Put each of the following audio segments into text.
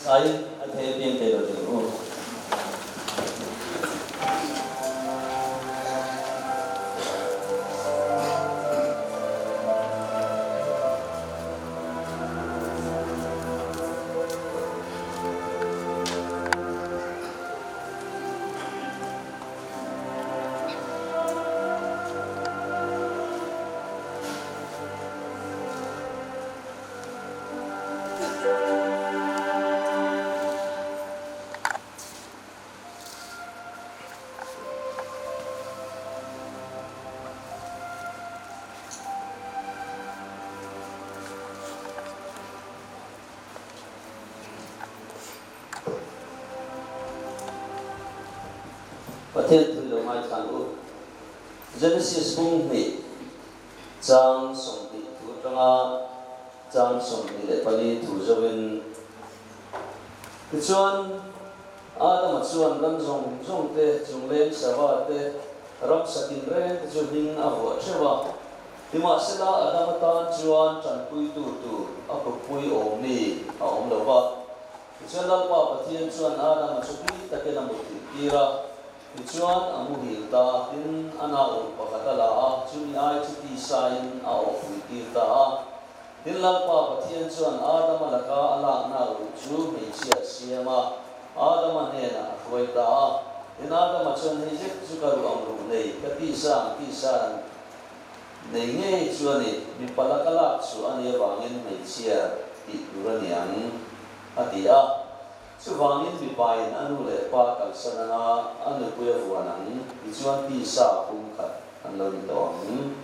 Sai a thei apiang te lo ding u. Pathian thu i lo ngaithla ang u. Genesis bung hnih chang 20 thu atanga chang 24 thu zoin. Tichuan, Adama chuan ram zawng zawng te, chungleng sava te, ramsa tinreng te chu hming a vuah theuh a. Nimahsela, Adama tan chuan tanpuitu tur a kutpui awm mi a awm lo va. Tichuan Lalpa Pathian chuan Adama chu tui takin a mutthilh tir a. Tichuan a muhil ta a, tin a nau pakhat a la a, chumi ai chu tisain a awhpui tir ta a. Tin Lalpa Pathian chuan Adama laka a lakna ruh chu hmeichhia a siam a, Adama hnenah a hruai ta a. Tin Adama chuan hei zet chu ka ruh ang ruh nei, ka tisa ang tisa nei ngei chu a ni, mipa laka lak chhuah a nih avangin hmeichhia tih tur a ni ang, a ti a. Chuvangin mipain a nu leh pa kalsan anga a nupui a vuan ang, tichuan tisa pum khat an lo ni tawh ang.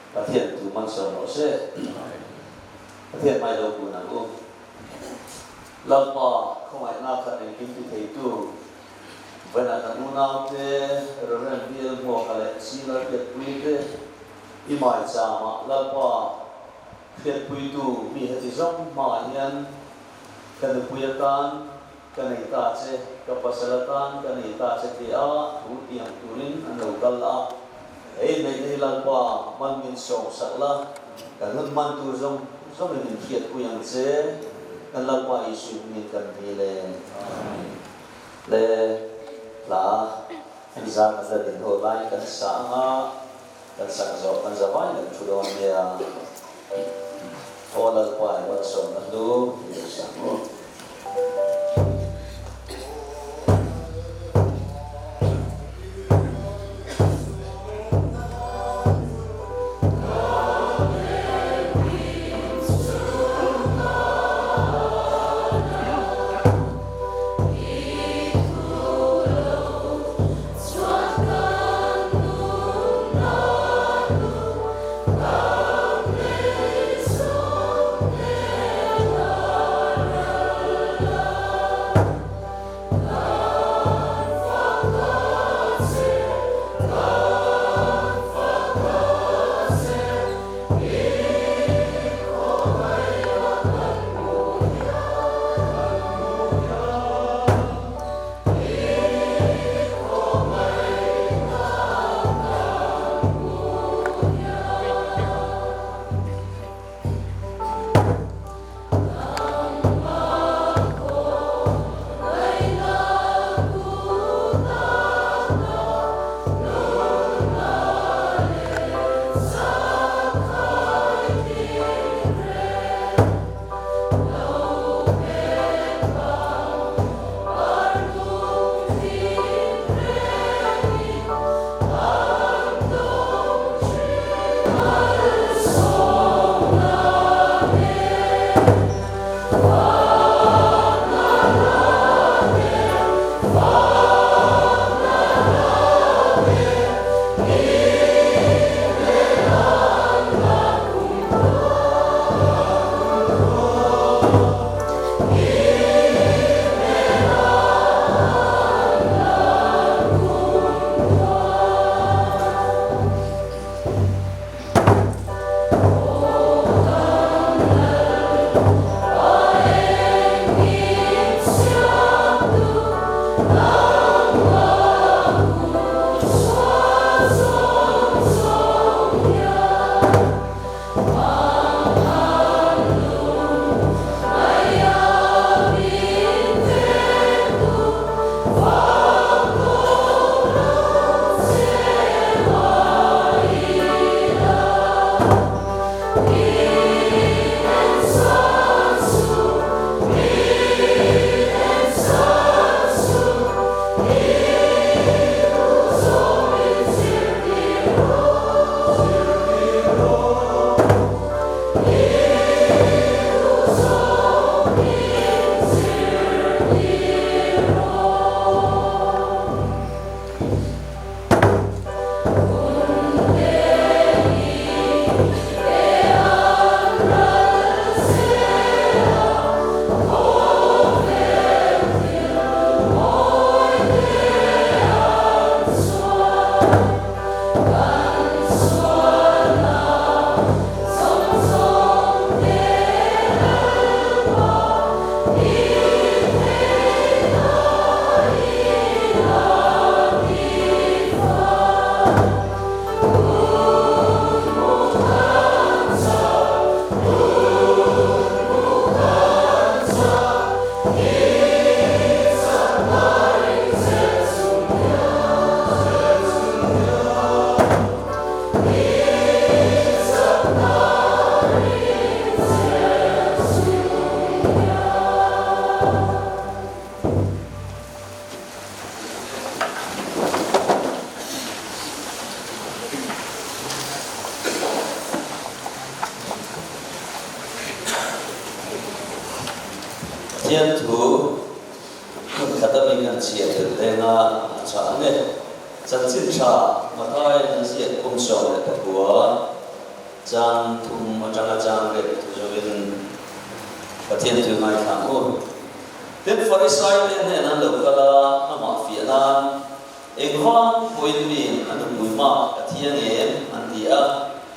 Pathian tu hmansawn rawh se. Pathian hmai lo kun ang u. Lalpa, khawngaihna khat engkim ti theitu, Vawiinah kan unaute, Rev. BL Hmuaka leh Sila Hriatpuite, i maichama Lalpa hriatpuitu mi heti zawng hmaah hian ka nupui atan, ka nei ta che, ka pasal atan ka nei ta che tia thu tiang turin an lo kal a. Hei neihna hi Lalpa mal min sawm sak la, kan hun hman tur zawng zawngin min hriatpui ang che, kan Lalpa Isu hmingin kan dil e. Amen. Le hla hemi zan kan la din ho laiin kan sa ang a, kan sak zawh kan za vai kan thu dawn nia. Aw Lalpa i malsawmna hlu i lo sa ang u. Pathian thu hmun khat a mi kan chhiah tel lenga a chah ang e. Chanchin tha Mathai an ziak kum 19 chang thum atanga chang ret thu zawin Pathian thu ngaithla ang u. Tin, Farisai te hnen an lo kal a, amah fiah nan, Engvang pawhin miin a nupui mah ka thi ang em? an ti a.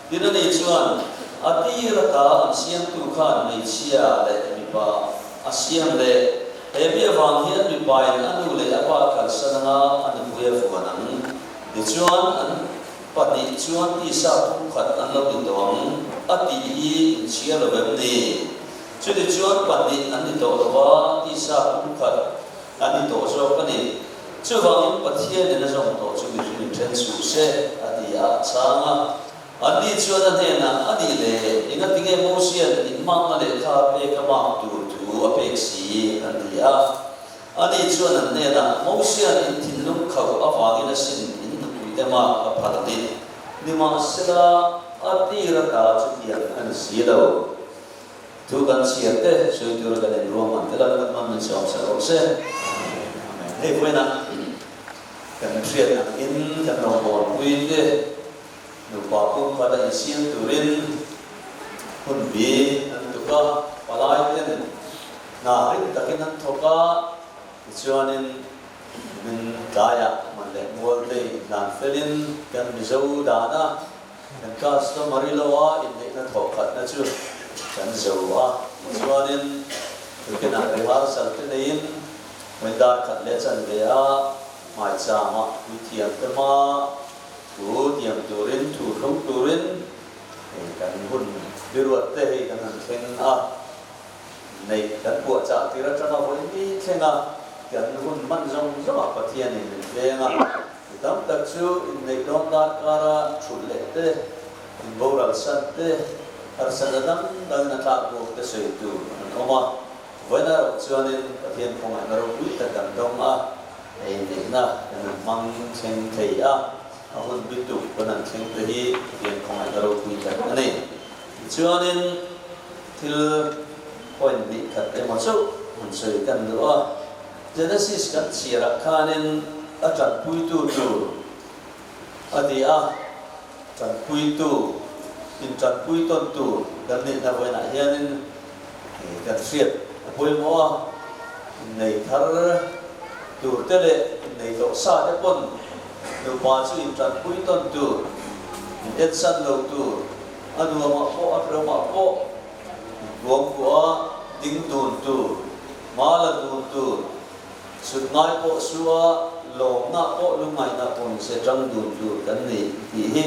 Tin, ani chuan, A tir ata an siamtu khan hmeichhia leh mipa a siam leh. He mi avang hian mipain a nu leh a pa kalsan anga a nupui a vuan ang. Tichuan, an pahnih chuan tisa pumkhat an lo ni tawh ang a tih hi inchhir lo em ni? Chutichuan pahnih an ni tawh lo va, tisa pumkhat an ni tawh zawk a ni. Chuvangin Pathianin a zawng tawh chu mihring in then suh se, a ti a, a chhang a. Anni chuan a hnenah, A nih le, engatinge Mosia'n inhmakna lehkha a pek a mak tur thu a pek si? an ti a. Ani chuan an hnenah, Mosia'n in thinlung khauh avangin a sin in nupuite mak a phal a ni. Nimahsela, a tir ata chutiang a ni si lo. Thu kan chhiar te sawi tura kan inruahman te lam kan hman min sawm sak rawh se. Amen. Hei vawiinah kan hriat angin kan rawngbawlpui te nupa pumkhat a insiam turin hun bi an tuk a, palai ten hna rim takin an thawk a, tichuanin min tlaiah man leh mual te inhlan felin kan Mizo dana Kan customer i lo a inneihna thawh khatna chu kan zo a, tichuanin tukinah rehearsal te neiin hmui dar khat leh chan ve a, hmaichama puithiam te hma thu tiam turin, thu thlung turin hei kan hun biruat te hei kan han thleng a, neih kan puahchah tir atanga vawi ni thleng a, kan hun hman zawng zawngah Pathianin min tleng a. Mi tam tak chu inneih dawn darkara thulh leh te, inboral san te, harsatna dang dangin a tlak bawk te sawi tur an awm a. Vawiin erawh chuanin Pathian khawngaihna ropui tak kan dawng a, inneihna kan han hmang thleng thei a, a hun bituk kan han thleng te hi Pathian khawngaihna ropui tak a ni. Tichuanin thil point hnih khat emaw chauh han sawi kan duh a. Genesis kan chhiarah khanin a tanpuitu tur a ni a, tanpuitu, intanpui tawn tur kan nihna vawiinah hianin kan hriat a pawimawh a, innei thar tur te leh innei tawh sa te pawn nupa chu intanpui tawn tur, in ensan lo tur, a nuamah pawh a hrehawmah pawh inkuangkuah ding dun tur. Hma la dun tur, chhut ngai pawh sua lawmna pawh lungngaihna pawh ni se tang dun tur kan ni tih hi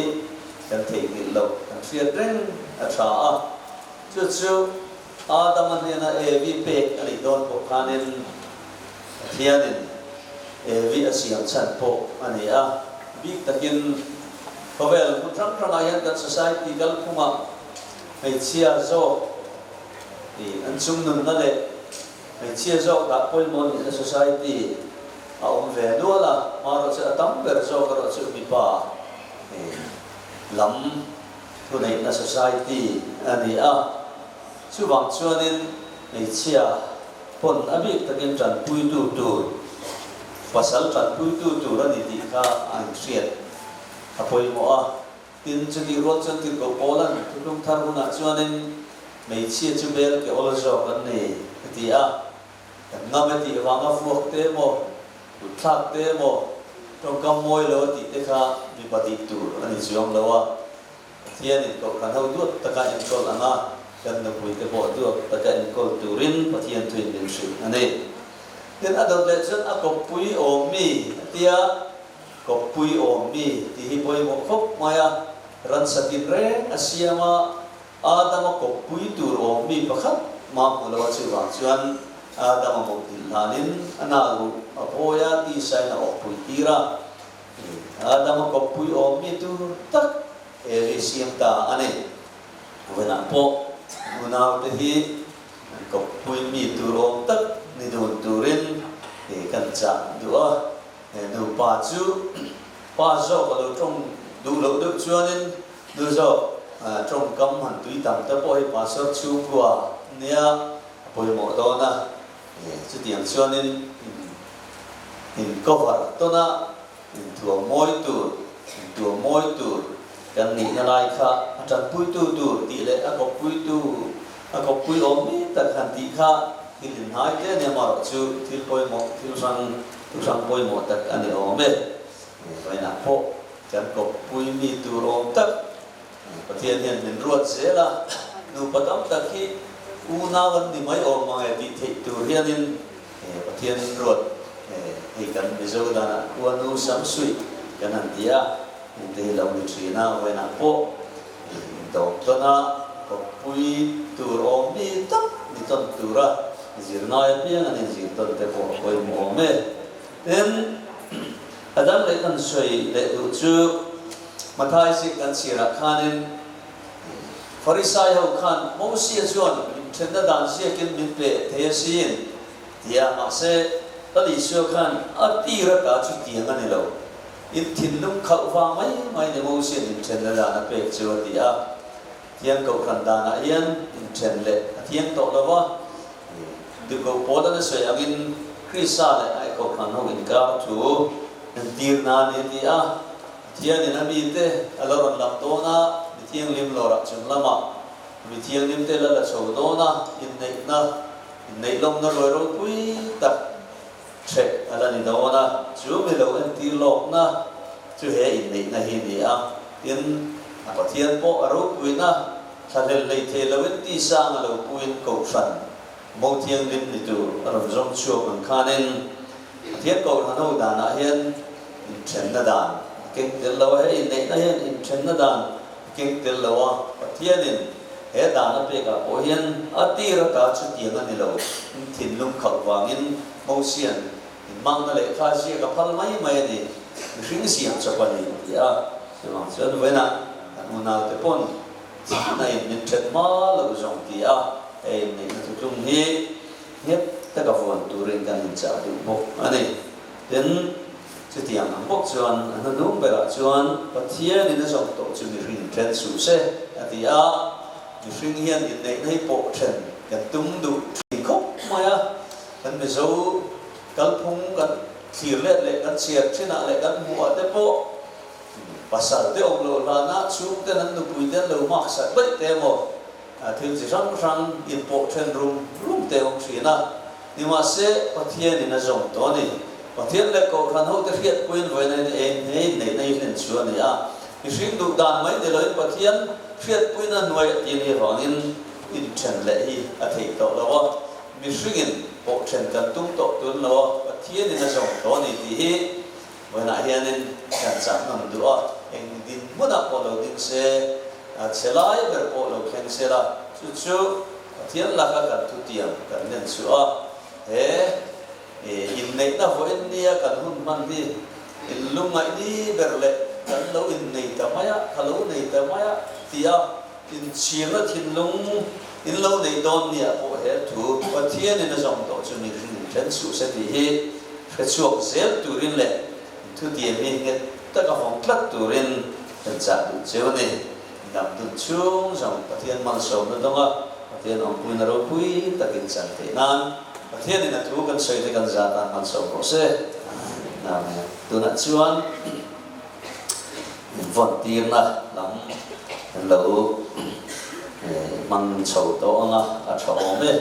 kan theihnghilh loh kan hriat reng a tha a. Chu chu Adama hnena Evi pek a nih dawn pawh khanin Pathianin Evi a siam chhan pawh a ni a. Bik takin khawvel hmun hrang hrangah hian kan society kalphungah hmeichhia zawk Tih an chung nunna leh hmeichhia zawk dah pawimawh nihna society a awm ve nual a, hmarawh chu a tam ber zawk erawh chu mipa lam thuneihna society a ni a. Chuvang chuanin hmeichhia pawn a bik takin tanpuitu tur, pasal tanpuitu tur a ni tih kha a inhriat a pawimawh a. Tin, chutih rual chuan tirhkoh Paula'n thutlung thar hunah chuanin hmeichhia chu bel ke awl zawk an ni a ti a. Kan ngam e tih vanga vuak te emaw, kut thlak te emaw, tawngkam mawi lo a tih te kha mipa tih tur a ni chuang lo a. Pathianin kohhran ho duat taka enkawl ang a, kan nupuite pawh duat taka enkawl turin Pathian thuin min hrilh a ni. Tin, a dawt leh chuan a kawppui awm mi a tia. Kawppui awm mi tih hi pawimawh khawp mai a, ransa tin reng a siam a, Adama kawppui tur awm mi pakhat mah hmu lo a chuvang chuan Adama mawhtilh hlanin a nal ruh a pawi a, tisain a awhpui tir a, Adama kawppui awm mi tur tak Evi siam ta a ni. Vawiinah pawh unaute hi an kawppui mi tur awm tak ni dun turin kan chah duh a. He nupa chu pa zawk a lo tawng duh loh deuh chuanin nu zawk tawngkam han tui tam te pawh hi pastor chhungkua nia a pawimawh dawn a, chutiang chuanin in cover tawn a, intuam mawi tur, intuam mawi tur kan nihna lai kha a tanpuitu tur tih leh a kawppuitu a kawppui awm mi tak han tih kha thil inhnai te ania marawh chu thil pawimawh thil hrang Thu hrang pawimawh tak a ni awm e. Vawiinah pawh kan kawppui mi tur awm tak Pathian hian min ruat zel a, nupa tam tak hi unau an ni mai awm mang e tih theih tur hianin Pathian ruat hei kan Mizo danah khuanu samsuih kan han ti a, hengte hi lo ni thin a, vawiinah pawh indawm tawn a, kawppui tur awm mi tak ni tawn tura zirngai apiang an inzir tawn te pawh a pawimawh awm e. Tin, a dang leh kan sawi leh duh chu Mathai ziak kan chhiarah khanin Farisai ho khan Mosia chuan min thenna dan ziakin min pe thei asin tia mahse Lal Isua khan a tir ata chu tiang a ni lo. In thinlung khalh vang mai mai ni Mosia'n inthenna dan a pek chu a ti a. Thiang kohhran danah hian inthen leh a thiang tawh lo va, Duhkoh pawl an a sawi angin Krista leh a kohhran ho inkar thu entir nan a ni a ti a. Pathianin a mite a la rawn lang dawn a, mi thianghlim lawrah chung lamah mi thianghlimte la la chho dawn a, inneihna, inneih lawmna ruai ropui tak hreh a la ni dawn a, chu mi lo entir lawkna chu he inneihna hi a ni a, tin, a Pathian pawh a ropuina thlahlel hlei thei loin tisang a lo puin kohhran mo thianghlim ni tur a rawn zawng chhuak ang khanin Pathian kohhran ho danah hian Inthenna dan a keng tel lo a, he inneihna hian inthenna dan a keng tel lo a, Pathianin he dan a pekah pawh hian a tir ata chutiang a ni lo, in thinlung khalh vangin Mosian inmangna lehkha ziak a phal mai mai a ni, mihring siam chawp a ni a ti a, chuvang chuan vawiinah kan unaute pawn thihna in min then hma loh zawng ti a, he inneihna thutlung hi nghet taka vuan turin kan inchah duh bawk a ni. Tin, chutiang ang bawk chuan a hnahnung berah chuan Pathianin a zawm tawh chu mihring then suh se a ti a, mihring hian inneihna hi pawh then kan tum duh thin khawp mai a, kan Mizo kalphung kan thlir let leh kan chhiar thinah leh kan hmuhah te pawh pasal te awm loh hlana chhungten an nupui te an lo hmaksak daih te emaw thil chi hrang hrang inpawh then rum rum te awm thin a. Nimahse, Pathianin a zawm tawh a ni. Pathian leh Kohhran hote hriatpuiin vawiin en hei neihna hi hlen chu a ni a. Mihring duh dan mai ni loin Pathian hriatpuina hnuai a ti ni avangin inthen leh hi a theih tawh lo a. Mihringin pawh then kan tum tawh tun lo a, Pathianin a zawm tawh a ni tih hi vawiinah hianin kan chah hman duh a. Eng dinhmunah pawh lo ding se, a chhe lai ber pawh lo thleng se la, chu chu Pathian laka kan thutiam kan len chu a, he inneihna vawiin nia kan hun hman hi inlungngaih ni ber leh kan lo innei ta mai a, ka lo nei ta mai a tia inchhirna thinlung in lo neih dawn nia pawh he thu Pathianin a zawng tawh chu mihring inthen suh se tih hi hrechhuak zel turin leh thutiam hi nghet taka vawng tlat turin kan chah duh cheu a ni. Dam dun chhung zawng Pathian malsawmna dawnga Pathian awmpuina ropui takin chan theih nan Pathianin a thu kan sawi te kan za tan malsawm rawh se. Amen. Tunah chuan invawn tirna lam kan lo hmang chho tawh ang a, a tha awm e.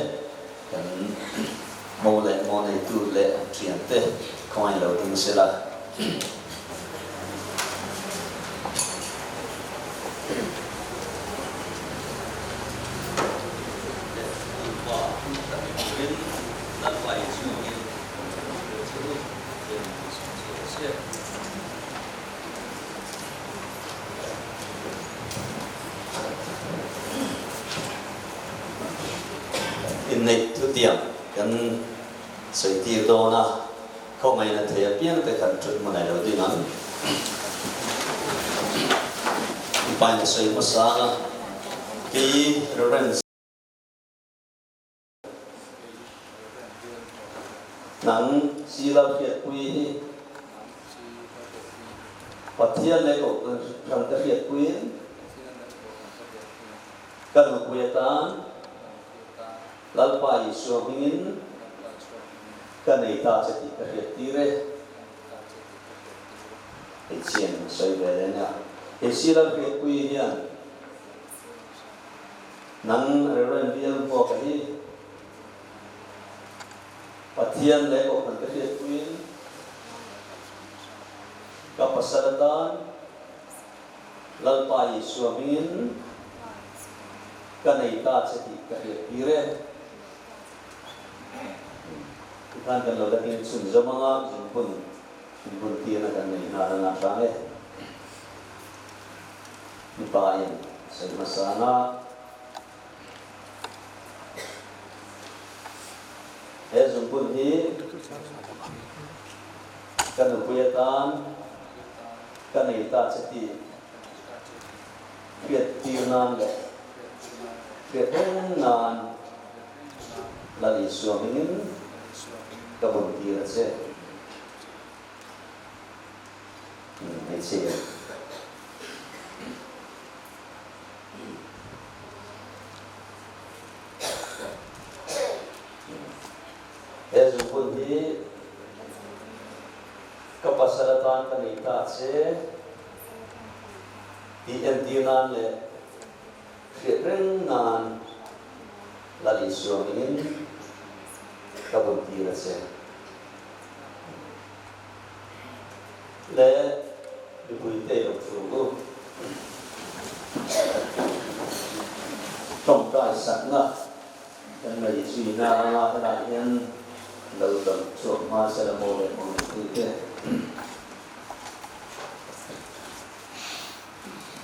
Kan mo leh mo neitu leh an thiante khawngaih lo ding sela. Inneih thutiang kan sawi tir dawn a. Khawngaihna thei apiang te kan thut hmun ai lo ding ang. I pain a sawi hmasa a, kei Reverend Nang Sila hriatpui hi Pathian leh Kohhran te hriatpuiin ka nupui atan Lalpa Isua hmingin ka nei ta che tih ka hriat tir e. Hmeichhian a sawi ve leh nia. He Sila hriatpui hian nang Reverend Bial Hmuaka hi Pathian leh Kohhran ka hriatpuiin ka pasal atan Lalpa Isua hmingin ka nei ta che tih ka hriat tir e. Tikhan kan lo la ding chhunzawm anga zungbun inbun tirna kan nei nghal anga hrang e. Mipa in sawi hmasa anga he zungbun hi ka nupui atan ka nei ta che tih hriat tir nan leh hriat reng nan Lal Isua hmingin ka bun tir a che. Hmeichhia. He zungbun hi ka pasal atan ka nei ta che tih entir nan leh hriat reng nan Lal Isua hmingin ka bun tir a che. Le mipuite i lo thu u. Tawngtai sakna kan nei zuina anga helai hian lo dam chhuak hma sela maw leh maw mipuite.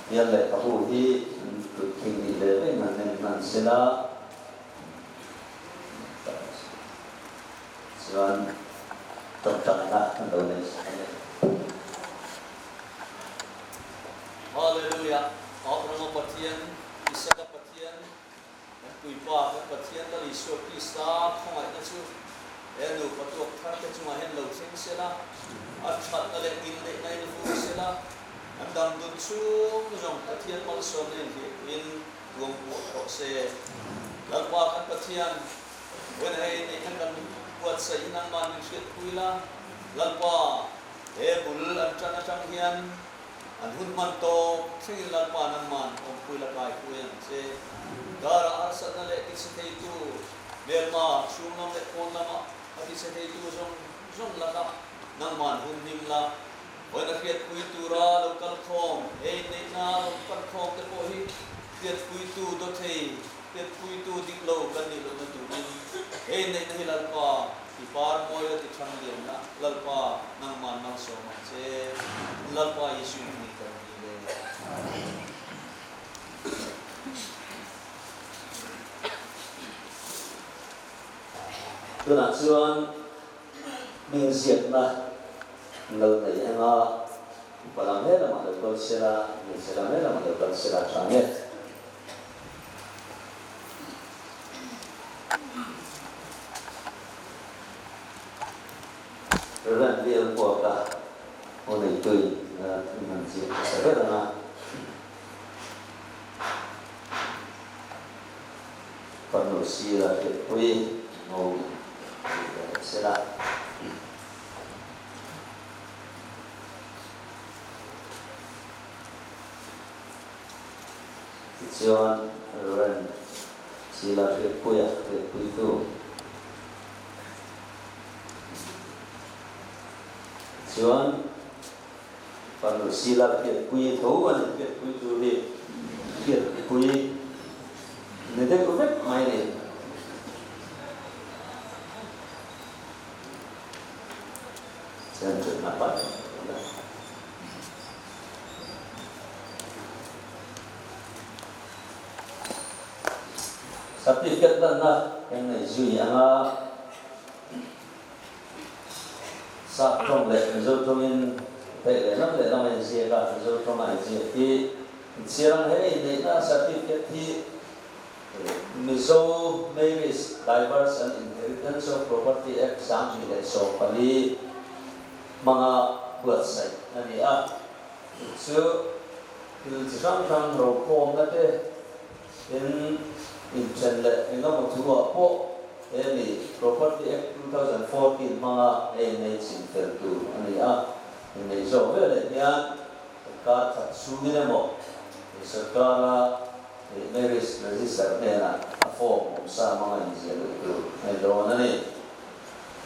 Hian lehkhabu hi an tut thing nih ve reng an en hman sela chuan tawngtaina an lo nei sak a ni. Hallelujah! Abrahama Pathian, Isaka Pathian, Kan Puipa, kan Pathian Lal Isua Krista khawngaihna chu he nupa tuak thar te chungah hian lo thleng sela, a thatna leh inneihna in vur sela, an dam dun chhung zawng Pathian malsawmna in hliahpuiin tuam puah rawh se. Lalpa kan Pathian, vawiin hei inneihna kan buatsaih hi nangmah min hriatpui la, Lalpa, he bul an tan atang hian An hun hman tawp thlengin Lalpa nangman awmpui la kai pui ang che. Darah harsatna leh tichhe theitu hmelma chhung lam leh pawn lama a tichhe theitu zawng zawng lakah nangman hun hlim la. Vawiin a hriatpui tura lo kal khawm, he inneihna rawn pan khawm te pawh hi hriatpuitu dawthei, hriatpuitu dik lo kan nih lohna turin he inneihna hi Lalpa I par mawi la ti thang lian la, Lalpa nangman malsawm ang che, Lalpa Isu hmingin kan dil e. Tunah chuan hming ziakna an lo nei ang a, upa lam he lamah lo kal sela, hmeichhe lam he lamah lo kal sela tha nge. Rev. VL Puaka aw neituin thil hman chiah hmasa ber ang a, fanu sira hriatpui ngo tih ve leh sela. Tichuan, Rev. Sila Hriatpuia hriatpuitu. Tichuan, Fanu Sila hriatpui tho a ni, hriatpuitu hi hriatpui ni deuh vek mai a ni. Chuan ṭhutna pah. Certificate lanna kan nei zui ang a, Sap tawng leh Mizo tawngin theih leh lam leh lam a inziak a, Mizo tawnga inziak hi inchhiar ang hei neihna certificate hi Mizo Marriage, Divorce and Inheritance of Property Act 2014 hmanga buatsaih a ni a, chu chu thil chi hrang hrang rokhawmna te, tin inthen leh engemaw thu-ah pawh he mi Property Act 2014 hmanga ei nei chin fel tur a ni a, innei zawk veleh hian sorkar khat chhungin emaw sorkara marriage register hnenah a form awmsa hmanga inziah luh tur a ni dawn a ni.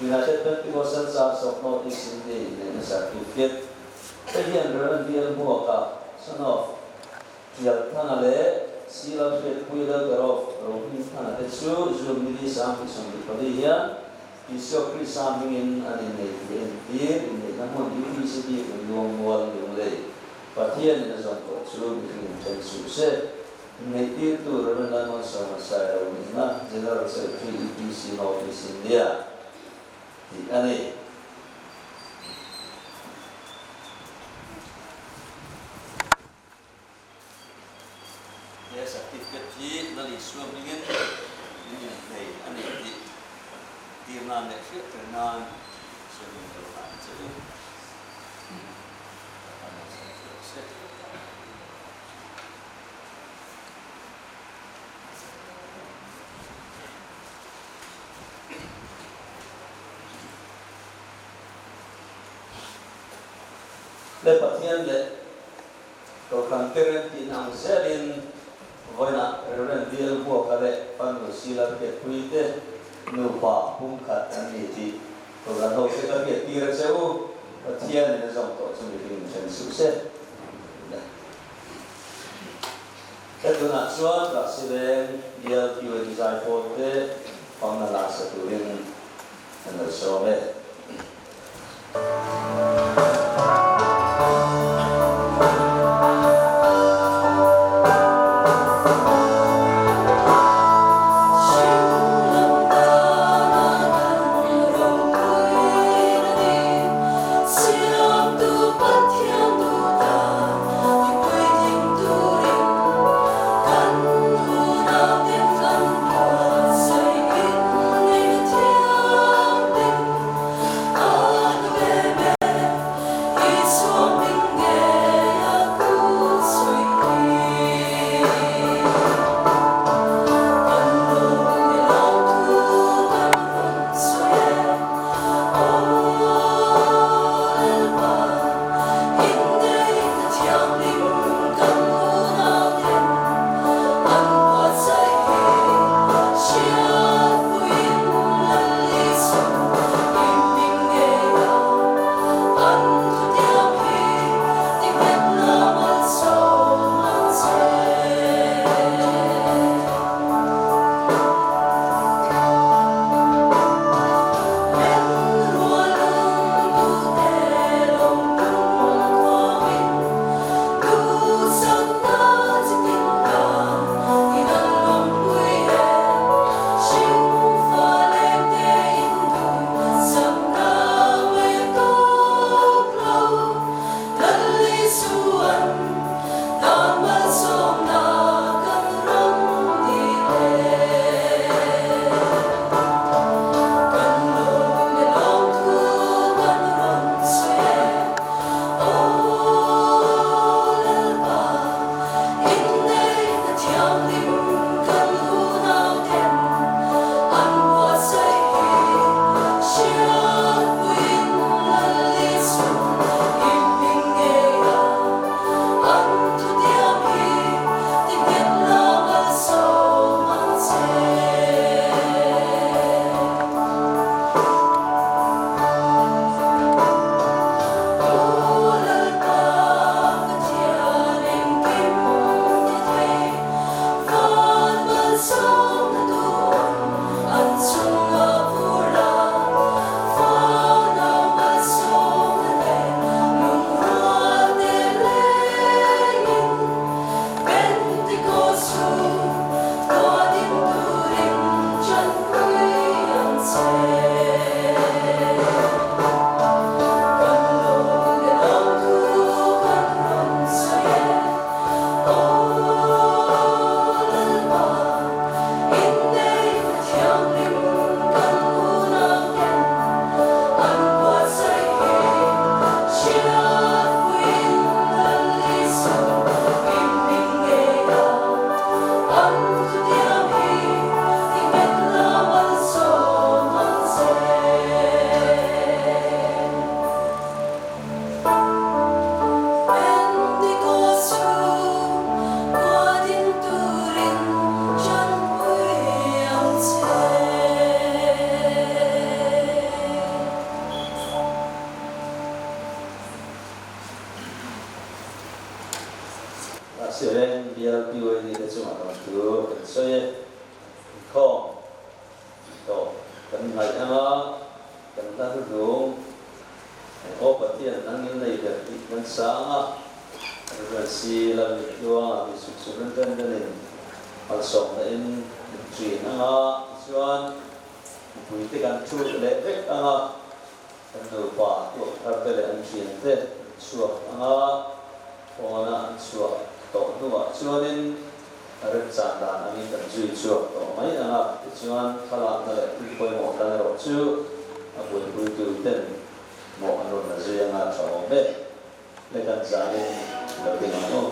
United Pentecostal Church of North East India inneihna certificate te hian Rev. VL Hmuaka, son of Tialthanga leh Sila Hriatpui Daughter of Rohmingthanga te chu June ni li 2024 hian. Isua Krista hmingin an inneih tih a entir, inneihna hmun UPC bik in Luangmual Lunglei Pathianin a zawm tawh chu mihring in then suh se. Inneihtirtu Rev. Lalmalsawma Sailo nihna General Secretary UPC North East India tih a ni. He certificate hi Lal Isua hmingin min inhlei a ni tih tir nan leh hriat reng nan sawiin ka lo hlan che u. Ka lo sawi hreh se. Le Pathian leh Kohhran Parent tih ang zelin vawiinah Reverend Bial Hmuaka leh Fanu Sila Hriatpui te nupa pumkhat an ni tih Kohhran ho te ka hriat tir a che u, Pathianin a zawng tawh chu mihring in then suh se. He tunah chuan Rahsiveng Bial QAD Zaipawl te hmangna lasa turin an lo sawm e. Mahse, bial PYD te chungah rawn thu kan sawi e. Inkhawm tawh kan ngaih ang a. hnuhnung Aw Pathian nangin nei ber tih kan sang a, Rev. C. Lalmitluanga tih suk Superintendent-in malsawmna in min ṭin ang a, tichuan mipuite kan thu leh vek ang a, kan nupa tuak thar te leh an ṭhiante an chhuak ang a, pawna an chhuah tawh hnuah chuanin a remchan dan angin kan zui chhuak tawh mai ang a, tichuan thlalakna leh thil pawimawh dang erawh chu a buaipuitu ten mawh an rawn la zui ang a, tha awm e. Le kan zanin lo ding ang u.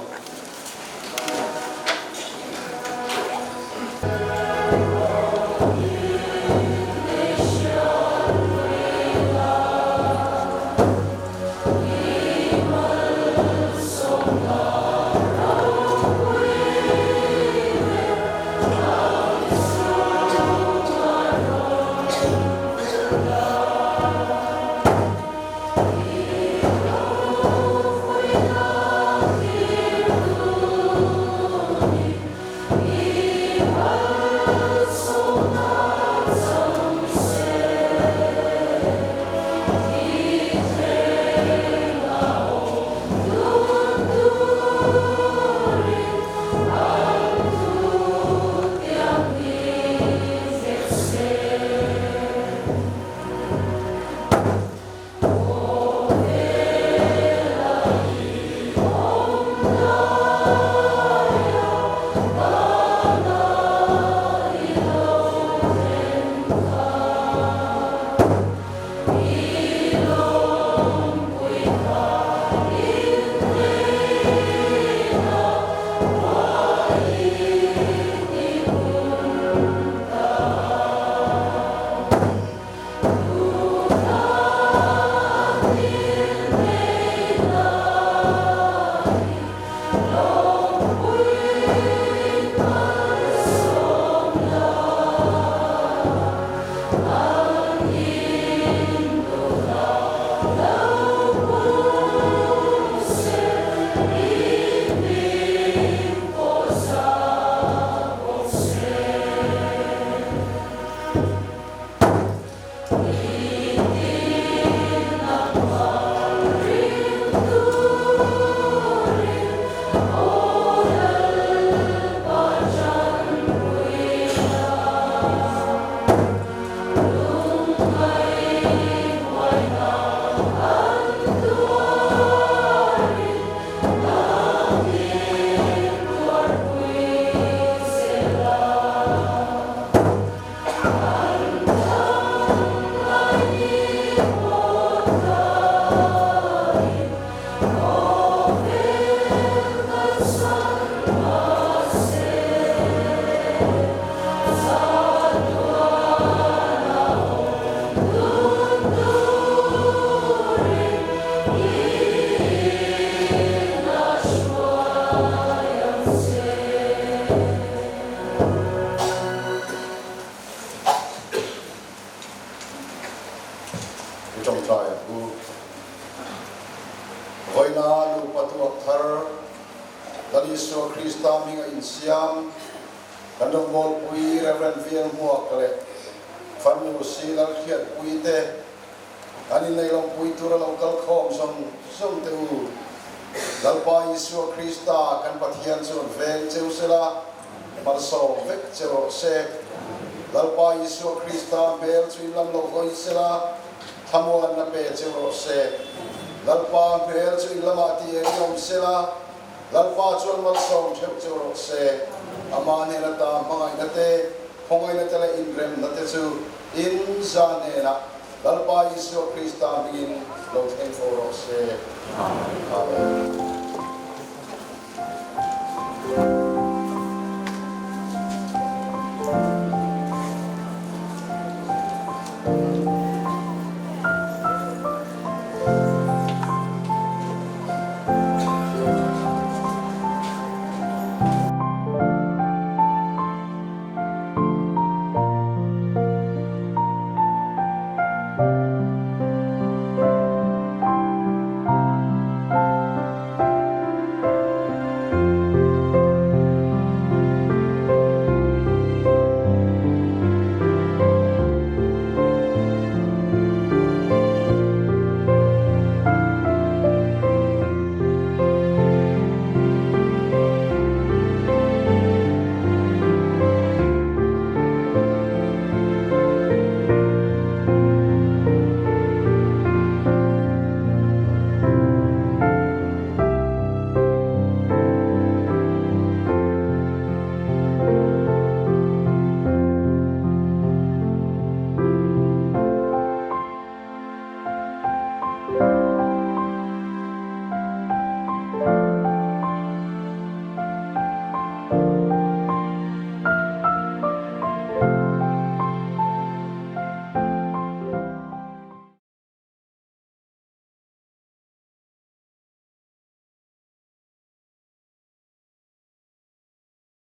I tawngtai ang u. Vawiina nupa tuak thar Lal Isua Krista hminga insiam kan rawngbawlpui Rev. Vial Hmuak leh Farnu Si Lalhriatpui te An inneih lawmpui tura lo kal khawm zawng zawng teh u. Lalpa Isua Krista kan Pathian chuan veng cheu sela, malsawm vek che rawh se. Lalpa Isua Krista hmel chu in lam lo hawi sela, thlamuanna pe cheu rawh se. Lalpa hmel chu in lamah ti eng awm sela, Lalpa chuan malsawm theuh cheu rawh se. Amah hnena ta hmangaihna te, khawngaihna te leh inremna te chu in za hnenah Lalpa Isua Krista hmingin lo thleng fo rawh se. Amen.